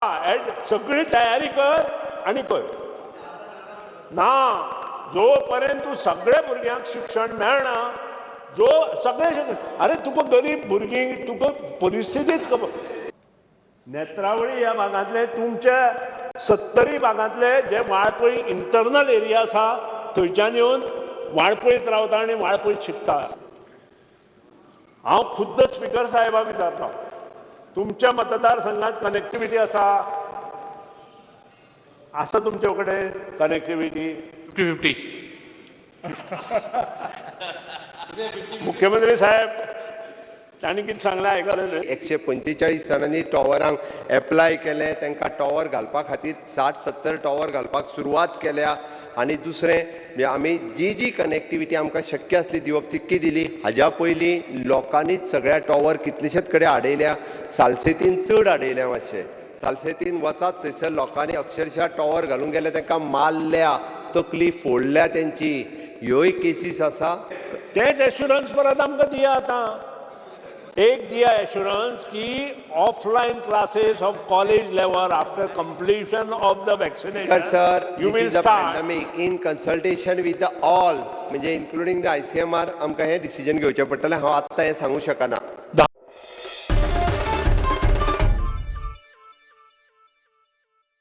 सगळी तयारी कर आनी कर. ना जोपर्यंत तूं सगळ्या भुरग्यांक शिक्षण मेळना, जो सगळे, अरे तुका गरीब भुरगीं, तुका परिस्थितीच खबर. नेत्रावळी ह्या भागांतले, तुमच्या सत्तरी भागांतले जे वाळपय इंटरनल एरिया आसा, थंयच्यान येवन वाळपयत रावता आनी वाळपयत शिकता. हांव खुद्द स्पिकर साहेबाक विचारता, तुमच्या मतदारसंघात कनेक्टिविटी आसा? आसा तुमचे कडेन कनेक्टिविटी? 50-50. मुख्यमंत्री साहेब, तांणी कितें सांगलें आयकलें न्हय? 145 जाणांनी टॉवरांक एप्लाय केलें. तांकां टॉवर घालपा खातीर 60-70 टॉवर घालपाक सुरवात केल्या. आनी दुसरें म्हणजे आमी जी जी कनेक्टिविटी आमकां शक्य आसली दिवप तितकी दिली. हाज्या पयलीं लोकांनीच सगळ्या टॉवर कितलेशेच कडेन हाडयल्या. सालसेतीन चड हाडयल्या. मातशें सालसेतीन वचात, थंयसर लोकांनी अक्षरशः टॉवर घालूंक गेले, तांकां मारल्या, तकली फोडल्या तेंची. ह्योय केसीस आसा. तेच एश्युरन्स परत आमकां दिया. आतां एक दिया एश्युरन्स की offline classes of college level after completion of the vaccination sir, you this will is a start. Pandemic. In consultation with the all, म्हणजे इन्क्लुडींग the ICMR, आमकां हें डिसिजन घेवचें पडटलें. हांव आत्तां हें सांगूंक शकना.